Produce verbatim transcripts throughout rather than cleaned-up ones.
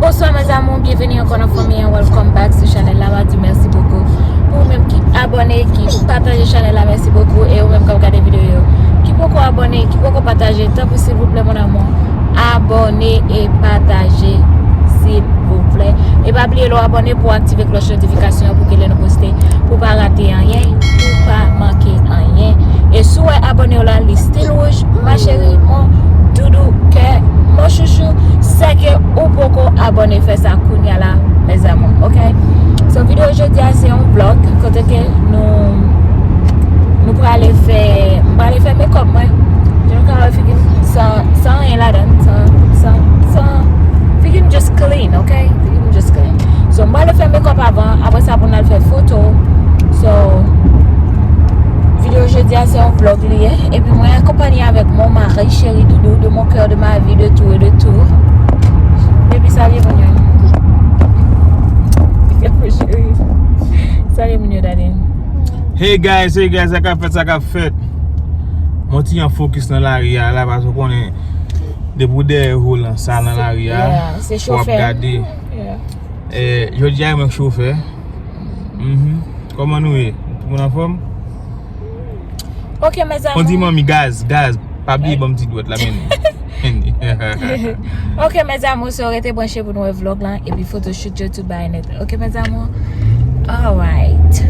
Bonsoir mes amours, bienvenue encore dans Famille, welcome back sur chanel la. Mwen di merci beaucoup pou ou menm ki abòne, ki pataje chanel la, merci beaucoup. E ou menm k ap gade videyo yo, ki poko abòne, ki poko pataje, tanpri silvouplè mon amour, abòne e pataje silvouplè. E pa bliye lè w abòne pou w aktive klòch notifikasyon an pou ke lè nou poste, pou w pa rate anyen, pou w pa manke anyen. E si w wè abòne w la, li still wouj, ma chérie, mon doudou, kè, mon chouchou, se ke ou poko abòne, fè sa kounye a la, mes amours, ok? So, videyo jodi a se yon vlog kote ke nou, nou prale fè, m prale fè makeup mwen. Jan nou ka wè figi m san, san anyen ladan, san, san, san, figi m just clean, ok? Figi m just clean. So, m prale fè makeup avan, apre sa pou n al fè foto. So, videyo jodi a se yon vlog li ye. Epi mwen akonpanye avèk mon mari chéri doudou de mon cœur, de ma vie, de tout et de tout. Baby, salye moun yo. Salye moun yo, darling. Hey guys, hey guys, sa k ap fèt, sa k ap fèt. Mwen ti an fokis nan lari a la, paske w konnen depi w dèyè volan sa nan lari a, yeah, se w ap chofè gade. Yeah. Eh, jodi a mwen k chofè. Mhm. Kòman nou ye? Tout moun anfòm? Ok, mes amours. On di manmi gaz, gaz. Pa bliye ban m ti dwèt la, men. Ok, mes amours, so rete branche pou nou wè vlog lan, epi photoshoot yo tout bagay nèt. Ok, mes amours? Alright.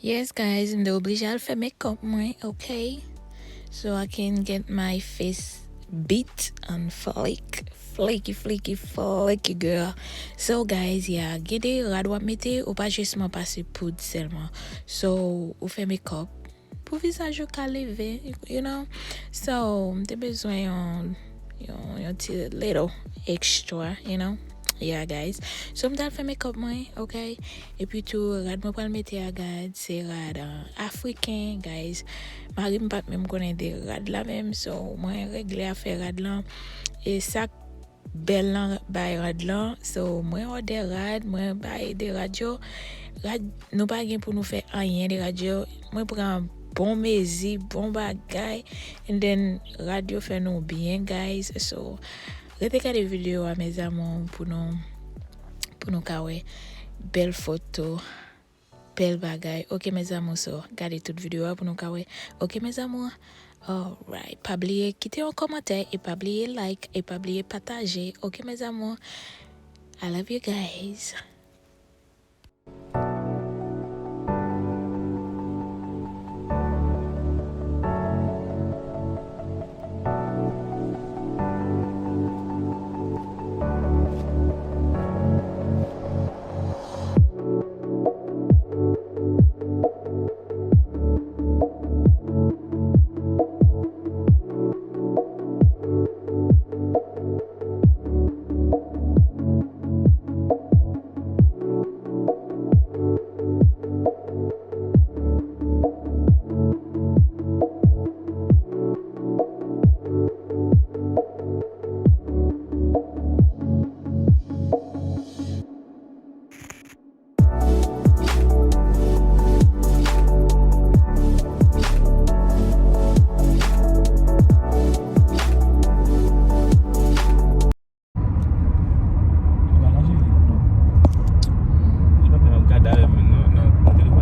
Yes, guys, m te oblije al fè makeup mwen, ok? So I can get my face beat and flake, flaky, flaky, flaky girl. So, guys, yeah, gen de rad w ap mete, ou pa jis pase poud sèlman. So, ou fè makeup pou vizaj ou ka leve, you know? So, m te bezwen yon, yon, yon ti little extra, you know? Yeah, guys. So, m t al fè makeup mwen, ok? Epi tou, rad mwen pral mete a, guys, se rad, uh, afriken, guys. Mari m pa t menm konnen de rad la menm, so, mwen regle afè rad lan. E sa k bèl nan bay rad lan. So, mwen òdè rad, mwen bay de rad yo. Rad, nou pa gen pou nou fè anyen de rad yo. Mwen pran bon mezi, bon bagay, and then rad yo fè nou byen, guys. So, rete gade videyo a, mes amours, pou nou, pou nou ka wè bèl foto. Bèl bagay. Ok, mes amours, so, gade tout videyo a pou nou ka wè. Ok, mes amours. Alright. Pa bliye kite yon kòmantè e pa bliye like e pa bliye pataje. Ok, mes amours. I love you guys.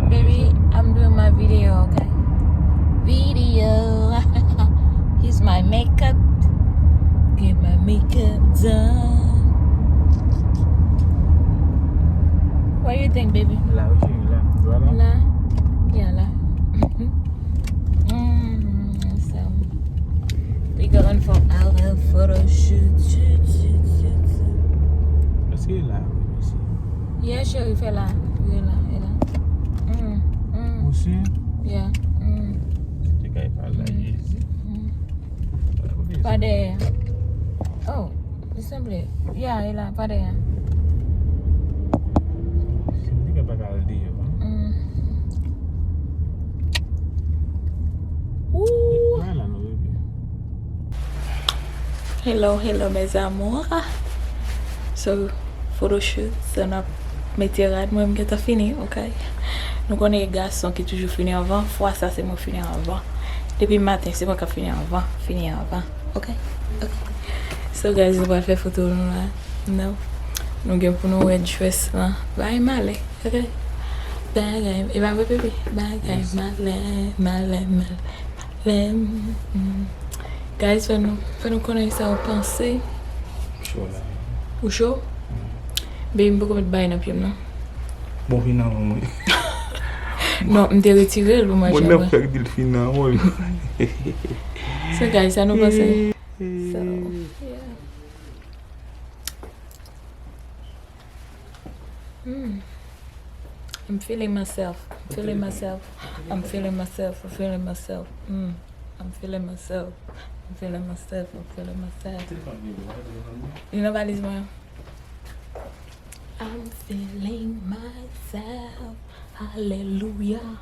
Baby, I'm doing my video, okay? Video. Here's my makeup. Get my makeup done. What you think, baby? La, wi, cheri, la. Dwa la? La. Yeah, la. Mm, so, we going for our photo shoot, shoot, shoot, shoot, shoot. E la, wi, mesye. Yeah, cheri, fè la. Vire la, e la. Mm, mm. Ou si? Yeah. Mm. Te kay pale la, mm, easy. Mm. Pa dèyè. Oh, li sanble. Yeah, e la, pa dèyè. Si m te kay pa kal deyò, hein? Mm. Ooh. Pa la, non, baby. Hello, hello, mes amours. So, photoshoot, so n ap mete rad, mwen, m gentan fini, ok? Nou konnen e gason ki toujou fini anvan, fwa sa se mwen fini anvan. Depi maten, se mwen k ap fini anvan, fini anvan, ok? Ok. So, guys, nou pral fè foto nou la. Nou, nou gen pou nou wè dress lan. Bay malè, ok? Bagay, e pa vre, bebe? Bagay, yes, malè, malè, malè, malè. Mm. Guys, fè nou, fè nou konnen sa w panse. Cho la. Ou cho? Mm. Baby, m poko met bagay nan pye m, non. Bon, vin anvan mwen. Non, m te retire l pou manje. Mwen nan fèk di l fin nan mwen. So, guys, sa nou panse? So, yeah. Mm. I'm feeling myself. I'm feeling myself. I'm feeling myself. I'm feeling myself. Mm. I'm feeling myself. I'm feeling myself. I'm feeling myself. Li nan valiz mwen. I'm feeling myself. Hallelujah.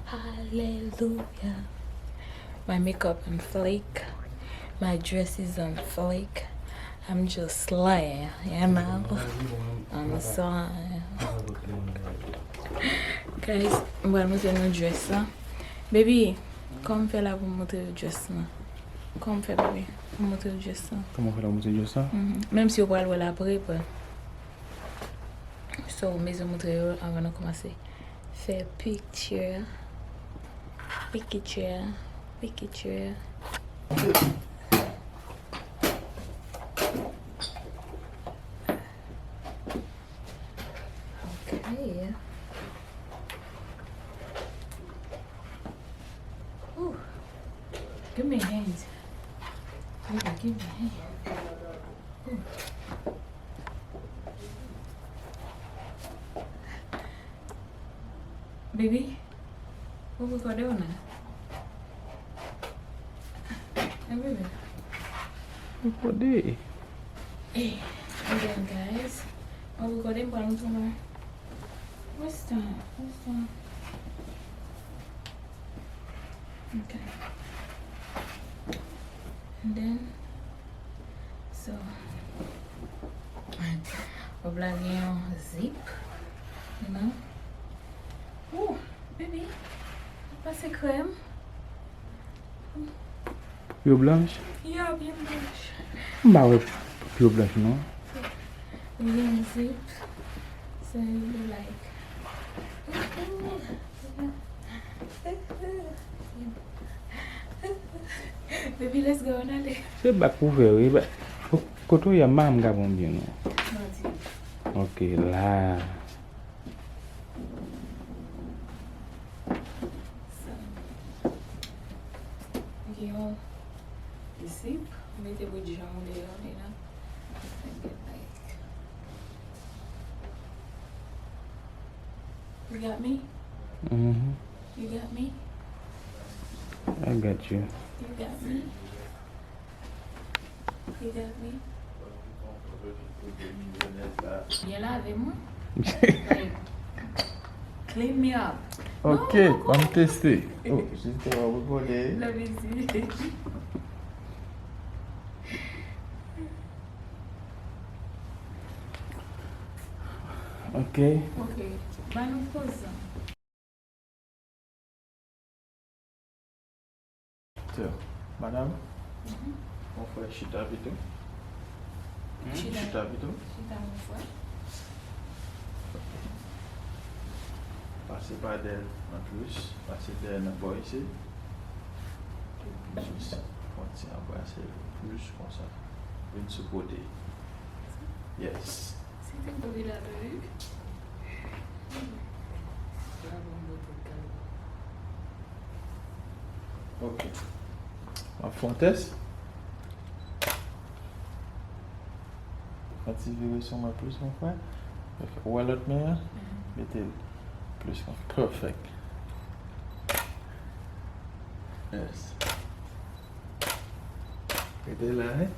Hallelujah. My makeup on fleek. My dress is on fleek. I'm just slaying, you know. I'm slaying. Guys, m pral montre nou dress la. Baby, kòman m fè la pou m montre yo dress la? Kòman m fè, baby, pou m montre yo dress la? Kòman w fè la pou montre dress la? Mhm. Menm si yo pral wè l apre, but. So, m bezwen montre yo anvan nou kòmanse fè picture. Picture, picture. Okay. Ooh. Give me a hand. Baby, give me a hand. Ooh. Baby, ou rekòde ou non? Eh, baby. Rekòde. Eh, again, guys. Ou rekòde, m pral montre nou. What's that? What's that? Okay. And then, so, rob la gen yon zip, you know. Ooh, baby, pase krèm. Pye w blanch? Yeah, pye m blanch. M pa wè pye w blanch, non. Li gen zip. So, you be like, baby, let's go, ann ale. Se bak pou fè, wi. Ba-, ko-, kote w ye a, m pa ka pran byen, non. Manti. Ok, la. Sa. Gen yon zip, mete bout janm ou deyò, you know. Like, you got me? Mm-hmm. You got me? I got you. You got me? You got me? Byen lave m, wi. Like, clean me up. Ok, non, non, ann teste. Oh, jistèman, w konnen. Let me see. Ok. Ok, ba nou poz sa. So, madam, mhm, mon frè, chita pito. Hmm? Chita. Chita pito. Chita, mon frè. Pase pa dèyè l an plis, pase dèyè nan bò isit. Jis fè yon ti anbrase l plis konsa. Vin sou kote. Yes. Se te gwo vila tou, wi. Ok. M ap fè yon tès. M Ti vire sou mwen plis yon fwa. Ok, ou wè lòt men an? Mete l plis yon fwa. Perfect. Yes. Rete la, wi.